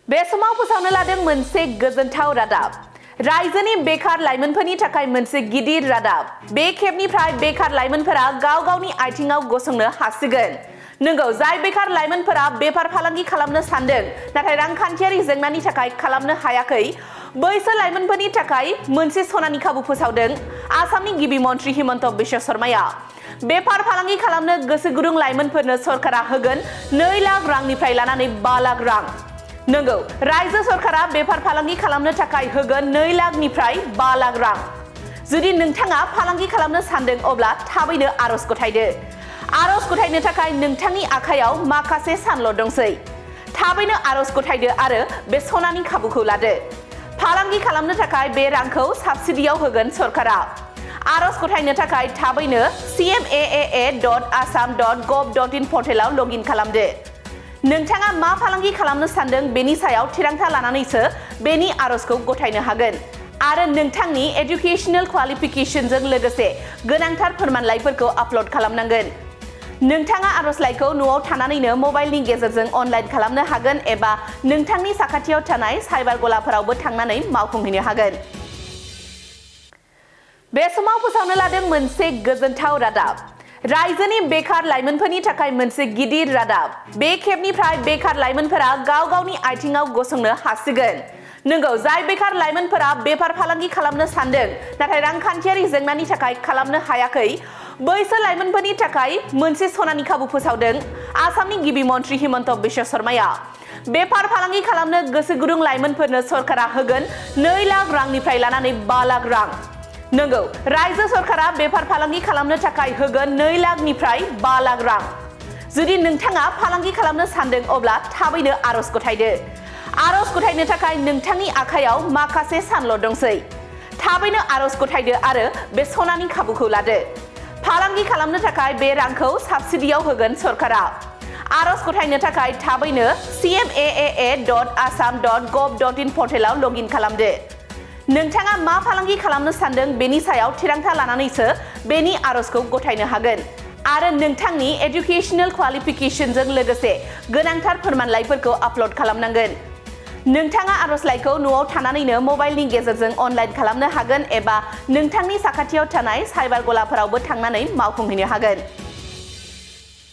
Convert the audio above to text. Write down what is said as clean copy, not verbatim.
बे समाव फोसावनो लादों मोनसे गोजोनथाव रादाब रायजोनि बेकार लाइमोनफोरनि थाखाय मोनसे गिदिर रादाब बे खेबनिफ्राय बेकार लाइमोनफोरा गाव-गावनि आथिङाव गसंनो हासिगोन नंगौ जाय बेकार लाइमोनफोरा बेफार फालांगि खालामनो सानदों नाथाय रांखान्थियारि जेंनानि थाखाय खालामनो हायाखै बैसोर लाइमोनफोरनि थाखाय मोनसे सनानि खाबु फोसावदों आसामनि गिबि मन्थ्रि हिमन्त बिश्व शर्माया बेफार फालांगि खालामनो गोसो गुदुं लाइमोनफोरनो सरकारा होगोन 2 लाख रांनिफ्राय लानानै 5 लाख रां नंगौ रायजो सरकारा बेफार फालांगि खालामनो थाखाय होगोन 2 लाखनिफ्राय 5 लाख रां जुदि नोंथाङा फालांगि खालामनो सानदों अब्ला थाबैनो आरज गथायदो आरज गथायनो थाखाय नोंथांनि आखायाव माखासे सानल' दंसै थाबैनो आरज गथायदो आरो बे सनानि खाबुखौ लादो फालांगि खालामनो थाखाय बे रांखौ साबसिडियाव होगोन सरकारा आरज गथायनो थाखाय थाबैनो cmaa.assam.gov.in पर्टेलाव लगइन खालामदो नोंथाङा मा फालांगि खालामनो सानदों बेनि सायाव थिरांथा लानानैसो बेनि आरजखौ गथायनो हागोन आरो नोंथांनि एजुकेशनेल क्वालिफिकेशनजों लोगोसे गोनांथार फोरमानलाइफोरखौ आपल'ड खालामनांगोन नोंथाङा आरजलाइखौ न'आव थानानैनो मबाइलनि गेजेरजों अनलाइन खालामनो हागोन एबा नोंथांनि साखाथियाव थानाय साइबार गलाफोरावबो थांनानै मावफुंहैनो हागोन बे समाव फोसावनो लादों मोनसे गोजोनथाव रादाब रायजोनि बेकार लाइमोनफोरनि थाखाय मोनसे गिदिर रादाब बे खेबनिफ्राय बेकार लाइमोनफोरा गाव-गावनि आथिङाव गसंनो हासिगोन नंगौ जाय बेकार लाइमोनफोरा बेफार फालांगि खालामनो सानदों नाथाय रांखान्थियारि जेंनानि थाखाय खालामनो हायाखै बैसोर लाइमोनफोरनि थाखाय मोनसे सनानि खाबु फोसावदों आसामनि गिबि मन्थ्रि हिमन्त बिश्व शर्माया बेफार फालांगि खालामनो गोसो गुदुं लाइमोनफोरनो सरकारा होगोन 2 लाख रांनिफ्राय लानानै 5 लाख रां नंगौ रायजो सरकारा बेफार फालांगि खालामनो थाखाय होगोन 2 लाखनिफ्राय 5 लाख रां जुदि नोंथाङा फालांगि खालामनो सानदों अब्ला थाबैनो आरज गथायदो आरज गथायनो थाखाय नोंथांनि आखायाव माखासे सानल' दंसै थाबैनो आरज गथायदो आरो बे सनानि खाबुखौ लादो फालांगि खालामनो थाखाय बे रांखौ साबसिडियाव होगोन सरकारा आरज गथायनो थाखाय थाबैनो cmaa.assam.gov.in पर्टेलाव लगइन खालामदो नोंथाङा मा फालांगि खालामनो सानदों बेनि सायाव थिरांथा लानानैसो बेनि आरजखौ गथायनो हागोन आरो नोंथांनि एजुकेशनेल क्वालिफिकेशनजों लोगोसे गोनांथार फोरमानलाइफोरखौ आपल'ड खालामनांगोन नोंथाङा आरजलाइखौ न'आव थानानैनो मबाइलनि गेजेरजों अनलाइन खालामनो हागोन एबा नोंथांनि साखाथियाव थानाय साइबार गलाफोरावबो थांनानै मावफुंहैनो हागोन